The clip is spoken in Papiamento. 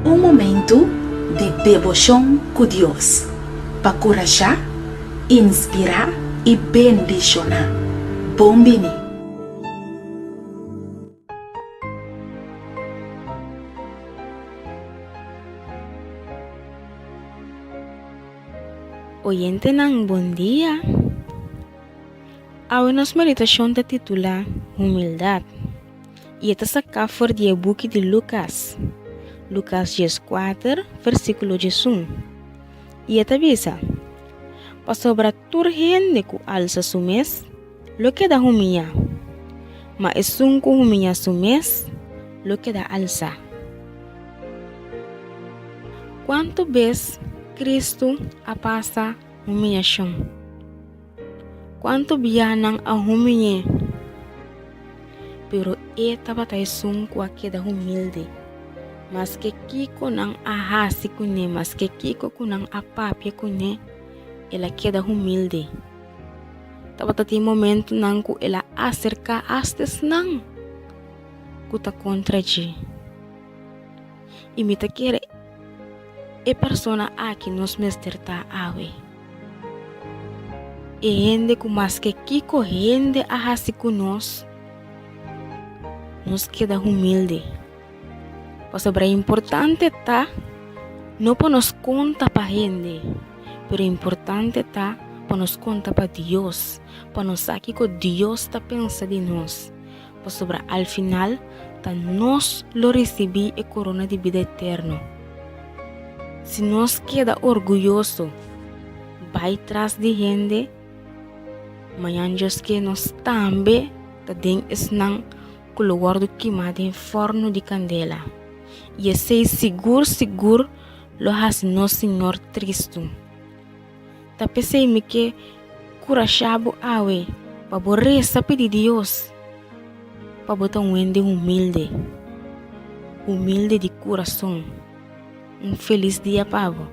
Un momentu di deboshon ku Dios pa kurashá, inspirá i bendishoná. Bon bini! Oyentenan bon dia! Awe nos meditashon ta titulá Humildat i e ta saká for di e buki di Lukas, Lukas dieskuater, versíkulo diesun. I e ta bisa, Pasobra tur hende ku alsa su mes lo keda humiyá, ma esun ku humiyá su mes lo keda alsá. Kuantu bes Kristu a pasa humiyashon? Kuantu bia nan a humiy'é? Pero e tabata esun ku a keda humilde. Maske kiko nan a hasi kuné, maske kiko ku nan a papia kuné, el a keda humilde. Tabata tin momentunan ku el a aserká asta esnan ku ta kontra dje. I mi ta kere e persona aki nos mester ta awe. E hende ku maske kiko hende a hasi ku nos, nos keda humilde. Pasobra importante ta no pa nos konta pa hende, pero importante ta pa nos konta pa Dios, pa nos sa kiko Dios ta pensa di nos. Pasobra al final ta nos lo risibí e korona di bida eterno. Si nos keda orguyoso, bai tras di hende, mañan Dios ke nos tambe ta den esnan ku lo wòrdu kimá den fòrnu di kandela, i esei sigur sigur lo hasi nos Señor tristu. Ta p'esei mi ke kurashá bo awe pa bo resa pidi Dios pa bo ta un hende humilde, humilde di kurason. Un felis dia pa bo.